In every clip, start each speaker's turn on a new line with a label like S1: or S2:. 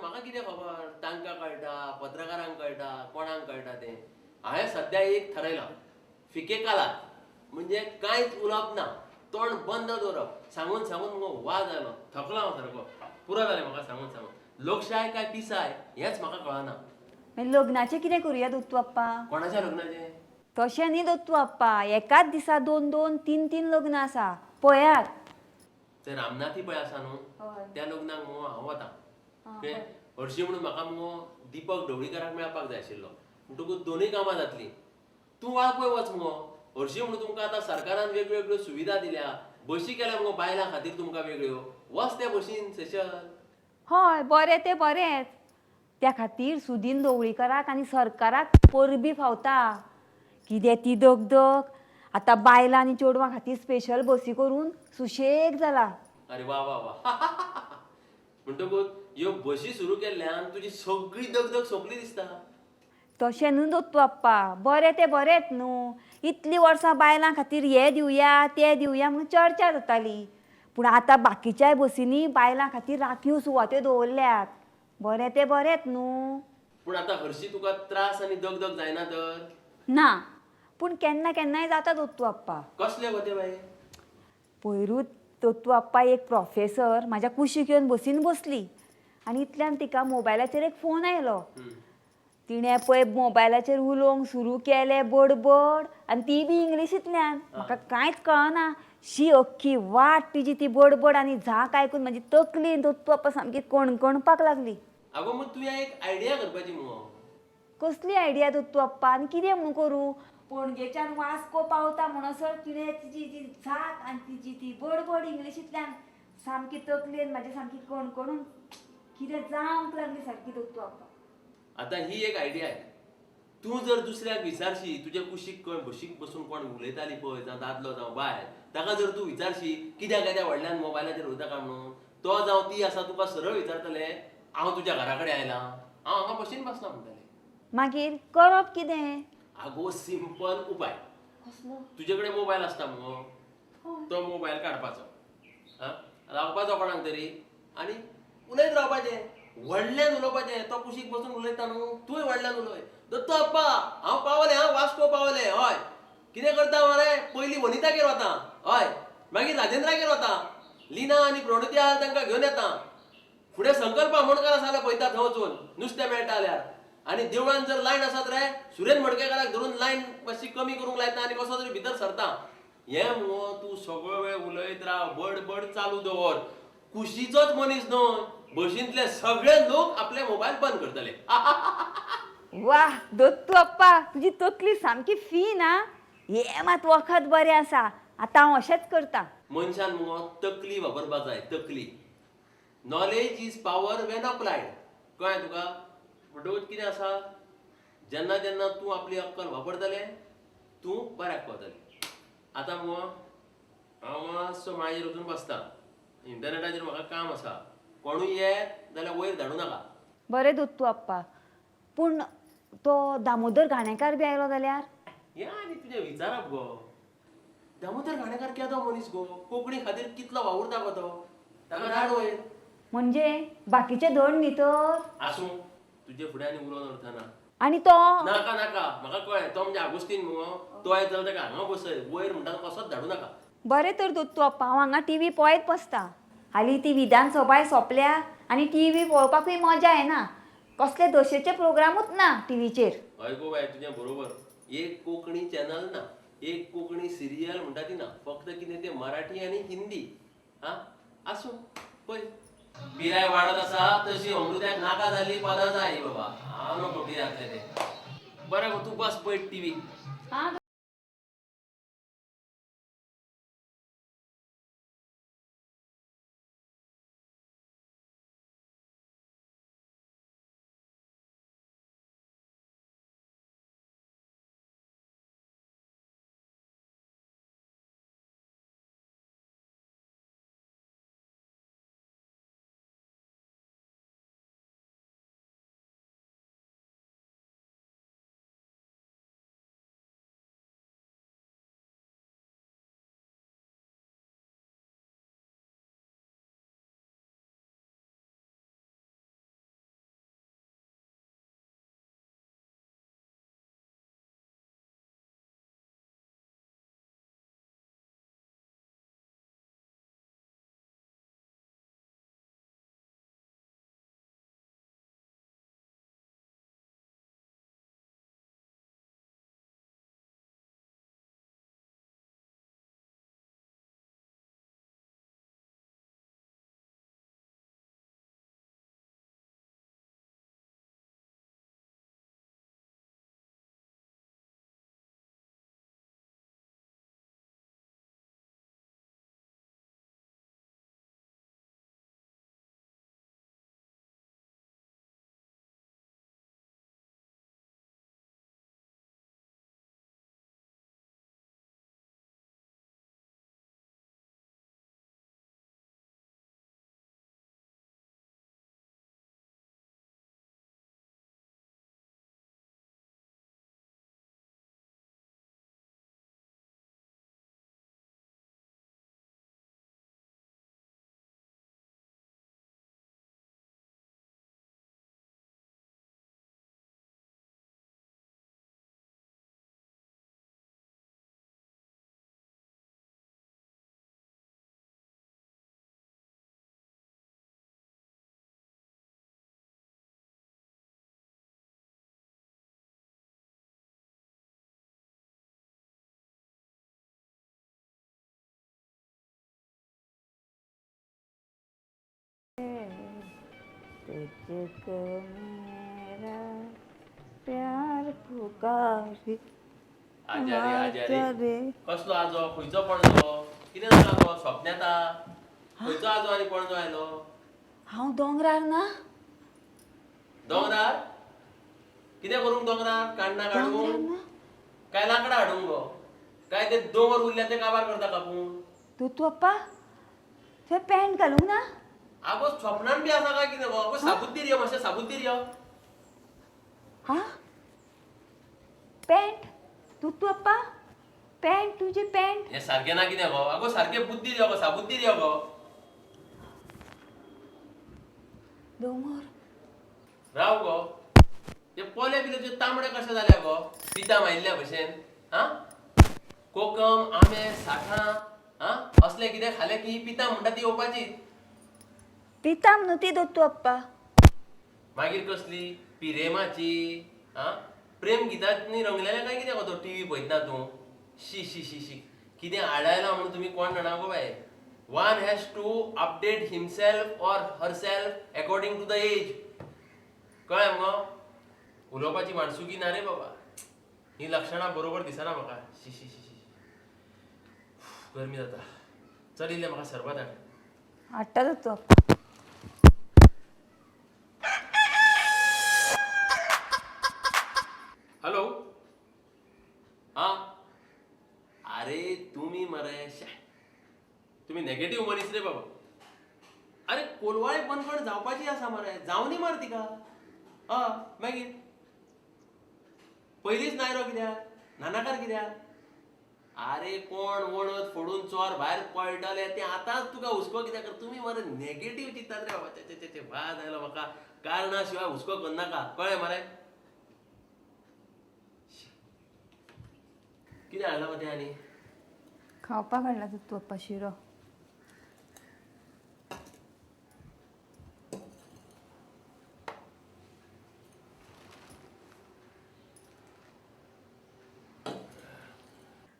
S1: म्हाका कितें खबर, तांकां कळटा, पत्रकारांक कळटा, कोणाक कळटा तें. हांवें सद्या एक थारायलां, फिके कालात म्हणजे कांयच उलोवप ना, तोंड बंद दवरप. सांगून सांगून मुगो वाज आयलो, थकलो हांव सारको, पुरो जालें म्हाका सांगून सांगून. लोकशाय काय पिसाय हेंच म्हाका कळना.
S2: मागीर लग्नाचें कितें करुया दत्तू आप्पा?
S1: कोणाच्या लग्नाचें?
S2: तशें न्ही दत्तू आप्पा, एकाच दिसा दोन दोन तीन तीन लग्नां आसा पळयात.
S1: ते रामनाथी पळय आसा न्हू, त्या लग्नाक मुगो हांव वतां. हरशीं म्हणून म्हाका मुगो दीपक ढवळीकाराक मेळपाक जाय आशिल्लो, म्हणटकूच दोनूय कामां जातलीं. तूं वाळपय वच मुगो. हरशीं म्हणून तुमकां आतां सरकारान वेगवेगळ्यो सुविधा दिल्या, बशी केल्या मुगो बायलां खातीर तुमकां वेगळ्यो, वच त्या बशीन स्पेशल.
S2: हय बरें तें बरेंच, त्या खातीर सुदीन ढवळीकाराक आनी सरकाराक परबी फावता. कितें ती दगदग, आतां बायलां आनी चेडवां खातीर स्पेशल बसी करून सुशेग जाला.
S1: अरे वा वा वा. म्हणटकूच ह्यो बशी सुरू केल्ल्यान तुजी सगळी दगदग सोंपली दिसता.
S2: तशें न्हू दत्तू आप्पा, बरें तें बरेंच न्हू. इतलीं वर्सां बायलां खातीर हें दिवया तें दिवया म्हणून चर्चा जाताली, पूण आतां बाकीच्याय बसींनी बायलां खातीर राखीव सुवात्यो दवरल्यात. बरें तें बरेंच न्हू.
S1: पूण आतां हरशीं तुका त्रास आनी दगदग जायना तर?
S2: ना, पूण केन्ना केन्नाय जाता दत्तू आप्पा.
S1: कसले गो ते बाये?
S2: पयरूच दत्तू आप्पा एक प्रोफेसर म्हाज्या कुशीक येवन बसीन बसली आनी इतल्यान तिका मोबायलाचेर एक फोन आयलो. तिणें पळय मोबायलाचेर उलोवंक सुरू केलें बडबड, आनी ती बी इंग्लिशींतल्यान. म्हाका कांयच कळना. शी अख्खी वाट तिजी ती बडबड आनी झाक आयकून म्हाजी तकली दत्तू आप्पा सामकी कणकणपाक लागली.
S1: आगो मग तुवें एक आयडिया करपाची मुगो.
S2: कसली आयडिया दत्तू आप्पा आनी कितें म्हूण करूं? पणजेच्यान वास्को पावता म्हणसर तिणें तिजी ती झाक आनी तिजी ती बडबड इंग्लिशींतल्यान सामकी तकलेन म्हाजी सामकी कणकणून कितें जावंक लागली सारकी दत्तू आप्पा.
S1: आतां ही एक आयडिया आहे. तूं जर दुसऱ्याक विचारशी, तुज्या कुशीक कोण बशीक बसून कोण उलयताली पळय, जावं दादलो जावं बायल, ताका जर तूं विचारशी कित्याक येद्या व्हडल्यान मोबायलाचेर उलयता काय म्हणून, तो जावं ती आसा तुका सरळ विचारतले, हांव तुज्या घरा कडेन आयलां, हांव हांगा बशीन बसलां म्हणटलें.
S2: मागीर करप कितें?
S1: आगो सिंपल उपाय.
S2: कसलो?
S1: तुजे कडेन मोबायल आसता मुगो, तो मोबायल काडपाचो, आं लावपाचो कोणाक तरी आनी उलयत रावपाचें, व्हडल्यान उलोवपाचें. तो कुशीक बसून उलयता न्हू, तूंय व्हडल्यान उलय. दत्तू आप्पा हांव पावलें, हांव वास्को पावलें, हय कितें करता मरे, पयलीं वनितागेर वता, हय मागीर राजेंद्रागेर वता, लिना आनी प्रणोती आहा तांकां घेवन येता, फुडें संकल्प आमोणकार आसा जाल्यार पळयता थंय वचून नुस्तें मेळटा जाल्यार, आनी देवळान जर लायन आसात रे सुरेन मडकेकाराक धरून लायन मातशी कमी करूंक लायता आनी कसो तरी भितर सरता. हें मुगो तूं सगळो वेळ उलयत राव, बडबड चालू दवर. कुशीचोच मनीस न्हय, बशींतले सगळे लोक आपले मोबायल बंद करतले.
S2: वा दत्तू आप्पा तुजी तकली सामकी फी ना. हें मात वखद बरें आसा, आतां हांव अशेंच करता.
S1: मनशान मुगो तकली वापरपाक जाय, तकली. Knowledge is power when applied. कळ्ळें तुका? म्हणटकूच कितें आसा, जेन्ना जेन्ना तूं आपली अक्कल वापरतलें तूं बऱ्याक पावतलें. आतां मुगो हांव मातसो मागीर वचून बसता, इंटरनेटाचेर म्हाका काम आसा, कोणूय येत जाल्यार वयर धाडूं नाका.
S2: बरें दत्तू आप्पा, पूण तो दामोदर घाणेकार बी आयलो जाल्यार?
S1: हें आनी तुजें विचारप गो. दामोदर घाणेकार केदो मनीस गो, कोंकणी खातीर कितलो वावुरता गो तो, ताका धाड वयर.
S2: म्हणजे बाकीचे धड न्ही तर?
S1: आसूं, तुजे फुडें आनी उलोवन अर्थ ना.
S2: आनी तो
S1: नाका नाका, म्हाका कळ्ळें, तो म्हणजे आगोस्तीन मुगो, तो येत जाल्यार ताका हांगा बसय, वयर म्हणटा कसोच धाडूं नाका.
S2: बरें तर दत्तू आप्पा, हांव हांगा टीव्ही पळयत बसता. हालीं ती विधानसभाय सोंपल्या आनी टीव्ही पळोवपाकूय मजा येना, कसले दशेचे प्रोग्रामूच ना टीव्हीचेर.
S1: हय गो बाय, तुजें बरोबर. एक कोंकणी चॅनल ना, एक कोंकणी सिरियल म्हणटा ती ना, फक्त कितें तें मराठी आनी हिंदी. आं आसूं, पळय पिराय वाडत आसा तशी अमृत्याक नाका जाल्ली पदां जाय बाबा. हांव नको कितें जातलें तें. बरें गो, तूं बस पळय टीव्ही.
S2: आं. तुझको मेरा प्यार पुकारे.
S1: आजा रे, आजा रे.
S2: आजा रे.
S1: कसलो आजो, खंयचो पणजो, कितें जालां गो स्वप्नाता? खंयचो आजो आनी पणजो आयलो?
S2: हांव दोंगरार ना.
S1: दोंगरार कितें करूंक? दोंगरार काण्णां
S2: दोंगरार
S1: काडूंक
S2: ना.
S1: काय लांकडां हाडूंक गो? काय ते दोंगर उरल्या ते काबार करता कापून?
S2: दोतू आप्पा, तुवें पॅण्ट घालूंक ना?
S1: आगो, स्वप्नान बी आसा काय कितें गो? आगो, साबुद्दीर यो, मातशें साबुद्दीर यो.
S2: हा, पॅण्ट, दोतू आप्पा, पॅण्ट, तुजी पॅण्ट.
S1: हें सारकें ना कितें गो? आगो, सारकें बुद्दीर यो गो, साबुद्दीर यो गो.
S2: दोंगर.
S1: राव गो, ते पोले बिले तुजे तांबडे कशे जाले गो, पिता मारिल्ल्या भशेन? आं, कोकम, आंबे, साठां, आं, असलें कितें खालें की पिता म्हणटा ती येवपाची.
S2: पिताम न्हू ती, दोतू आप्पा.
S1: मागीर कसली पिरेमाची? आं, प्रेम गितांनी रंगलेलें काय कितें गो तो टिवी पळयतना तूं? शी शी शी शी, कितें आडायलां म्हणून तुमी कोण जाणा गो बाये. One has to update himself or herself according to the age, कळ्ळें मुगो? उलोवपाची माणसुकी ना रे बाबा. ही लक्षणां बरोबर दिसना म्हाका. शी शी शी शी, गरमी जाता. चल, इल्लें म्हाका सरबत हाड.
S2: हाडटा दोतू आप्पा.
S1: हॅलो, हा, अरे तुम्ही मरे, शे, तुम्ही नेगेटीव मनीस रे बाबा. अरे, कोलवाळे बंदखण जावपाची आसा मरे, जावनी मरे तिका. हा, मागीर पयलींच नायरो कित्याक, नानाकार कित्याक? अरे, कोण वणत फोडून चोर भायर पळटले ते आतांच तुका हुस्को कित्याक? तुमी मरे नेगेटीव चिंतात रे बाबा. चे चे चे, वाज आयलो म्हाका. कारणा शिवाय हुस्को करनाका, कळ्ळें मरे? कितें हाडलां गो तें आनी?
S2: खावपाक हाडला दोतू आप्पा, शिरो.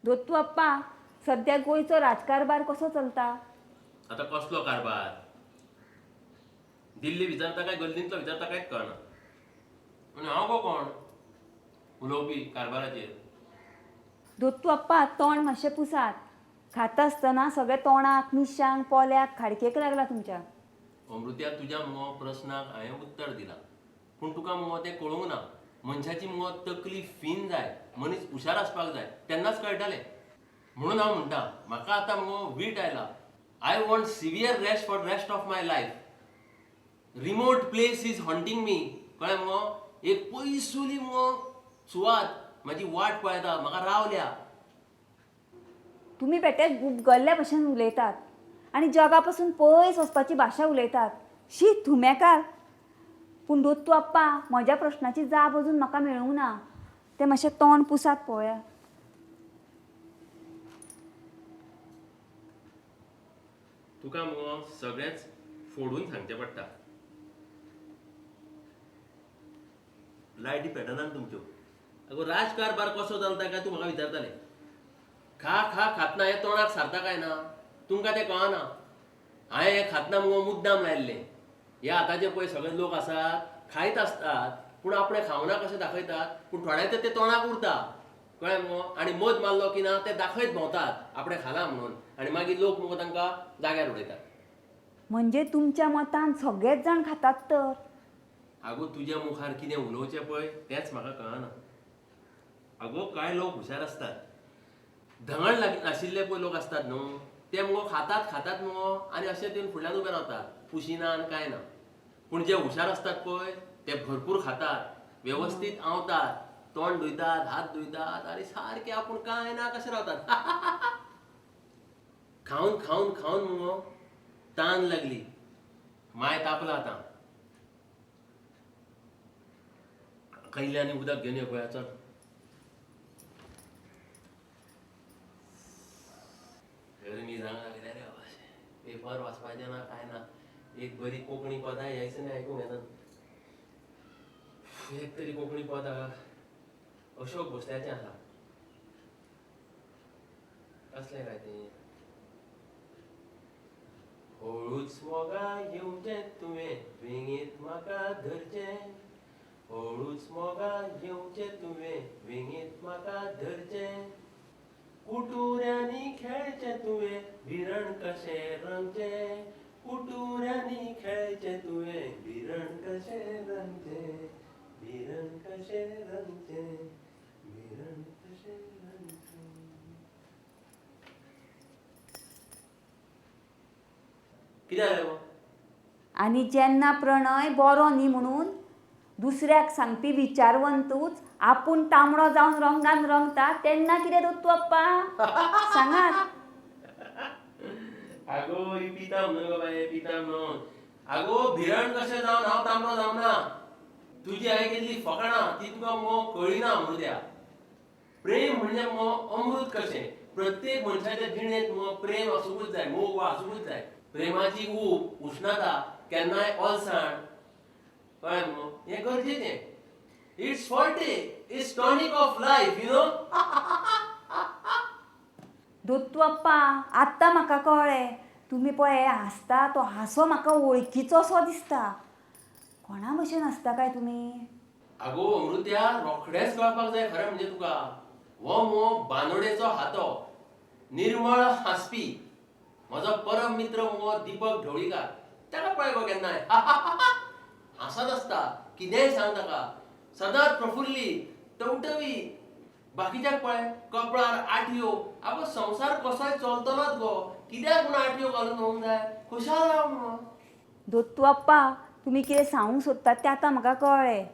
S2: दोतू आप्पा, सद्या गोंयचो राजकारभार कसो चलता?
S1: आता कसलो कारभार? दिल्ली विचारता काय गल्लींतलो विचारता, कांयच कळना. आनी हांव गो कोण उलोवपी कारभाराचेर?
S2: दोतू आप्पा, तोंड मातशें पुसात. खाता आसतना सगळें तोंडाक, मिशांक, पोल्याक, खाडकेक लागला तुमच्या.
S1: अमृत्या, तुज्या मुगो प्रस्नाक हांवें उत्तर दिलां, पूण तुका मुगो तें कळूंक ना. मनशाची मुगो तकली फीन जाय, मनीस हुशार आसपाक जाय, तेन्नाच कळटालें. म्हणून हांव म्हणटा, म्हाका आतां मुगो वीट आयला. I want severe rest for rest of my life. Remote place is haunting me, कळ्ळें मुगो? एक पयसुली मुगो सुवात म्हाजी वाट पळयता, म्हाका रावल्या.
S2: तुमी बेठे गुबगल्ल्या भशेन उलयतात आनी जगा पसून पयस वचपाची भाशा उलयतात. शी, थुमेकार. पूण दोत्तू आप्पा, म्हज्या प्रश्नाची जाप अजून म्हाका मेळूंक ना. तें मातशें तोंड पुसात पळोवया.
S1: तुका मुगो सगळेंच फोडून सांगचें पडटा. लायटी पेटनात तुमच्यो. अगो, राजकारभार कसो चलता काय तूं म्हाका विचारतालें. खा खा खातना हें तोंडाक सारता काय ना, तुमकां तें कळना. हांवें हें खातना मुगो मुद्दाम लायिल्लें. हे आतांचे पळय सगळे लोक आसात, खायत आसतात, पूण आपणें खावना कशें दाखयतात, पूण थोड्यांचे ते तोंडाक उरता, कळ्ळें मुगो? आनी मद मारलो की ना, ते दाखयत भोंवतात आपणें खालां म्हणून, आनी मागीर लोक मुगो तांकां जाग्यार उडयतात.
S2: म्हणजे तुमच्या मतान सगळेच जाण खातात तर?
S1: आगो, तुज्या मुखार कितें उलोवचें पळय तेंच म्हाका कळना. आगो, कांय लोक हुशार आसतात. धंगण नाशिल्ले पळय लोक आसतात न्हू, ते मुगो खातात खातात मुगो आनी अशें ते फुडल्यान उबे रावतात, पुशिना आनी कांय ना. पूण जे हुशार आसतात पळय, ते भरपूर खातात, वेवस्थीत आंवतात, तोंड धुयतात, हात धुयतात आनी सारके आपूण कांय ना कशे रावतात. खावन खावन खावन मुगो तान लागली, माय तापला. आतां इल्लें आनी उदक घेवन यो पळया, चल. गरमी जावंक लागल्या रे बाबा. पेपर वाचपाचें ना, कांय ना. एक बरी कोंकणी पदां ह्या दिसांनी आयकूंक येना. एक तरी कोंकणी पद अशोक भोसल्याचें आसा. कसलें काय तें? हळूच मोगा येवचें तुवें वेंगेंत म्हाका धरचें, हळूच मोगा येवचें तुवें वेंगेंत म्हाका धरचें, कुटुऱ्यांनी खेळचें तुवें भिरण कशें रंगचें, कुटुऱ्यांनी खेळचें तुवें भिरण कशें रंगचें, भिरण कशें रंगचें, भिरण कशें रंगचें. कितें जालें गो?
S2: आनी जेन्ना प्रणय बरो न्ही म्हणून दुसऱ्याक सांगपी विचारवंतूच आपूण तांबडो जावन रंगान रंगता तेन्ना कितें दत्तू अप्पा सांगात.
S1: आगो ही पिता म्हणून गो बाये, पिता म्हणून. आगो भिरण कशें जावन हांव तांबडो जावना. तुजी हांवें केल्ली फकाणां ती तुका मुगो कळ्ळी ना अमृत्या. प्रेम म्हणजे मुगो अमृत कशें. प्रत्येक मनशाच्या जिणेंत मुगो प्रेम आसूंकूच जाय, मोग आसूंकूच जाय. प्रेमाची ऊब, उश्णता, केन्नाय ओलसाण, कळ्ळें मुगो, हें गरजेचें. It's forte, it's tonic of life, you know.
S2: Dattu अप्पा आत्तां म्हाका कळ्ळें, तुमी पळय हांसता तो हांसो म्हाका वळखीचो असो दिसता. कोणा भशेन हांसता काय तुमी?
S1: आगो अमृत्या, रोखडेंच कळपाक जाय खरें म्हणजे तुका. हो मुगो बांदोडेचो हातो, निर्मळ हांसपी म्हजो परम मित्र मुगो दीपक ढवळीकार. ताका पळय गो केन्नाय हांसत आसता. कितेंय सांग ताका, सदांच प्रफुल्ली, टवटवी. बाकीच्याक पळय कपळार आठयो. आगो संवसार कसोय चलतलोच गो, कित्याक म्हूण आठयो घालून भोवंक जाय? खुशाल राव मुगो.
S2: दत्तू अप्पा तुमी कितें सांगूंक सोदतात तें आतां म्हाका कळ्ळें.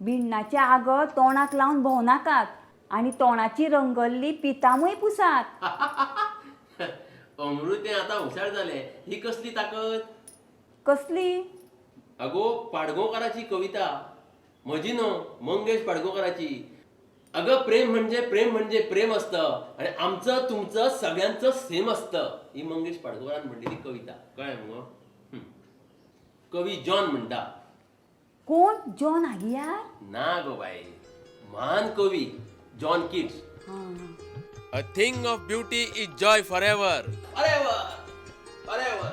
S2: भिण्णाचें आगळ तोंडाक लावन भोंवनाकात आनी तोंडाची रंगल्ली पितामूय पुसात.
S1: अमृतें आतां हुशार जालें. ही कसली ताकद?
S2: कसली?
S1: अगो पाडगोकाराची कविता, म्हजी न्हू, मंगेश पाडगोकाराची. अगं प्रेम म्हणजे प्रेम म्हणजे प्रेम असतं आणि आमचं तुमचं सगळ्यांचं सेम असतं. ही मंगेश पाडगोकारान म्हणलेली कविता, कळ्ळें मुगो? कवी जॉन म्हणटा.
S2: कोण, जॉन आगियार?
S1: ना गो बाई, म्हान कवी जॉन किट्स.
S2: हां.
S1: A thing of beauty is joy forever. Forever. Forever.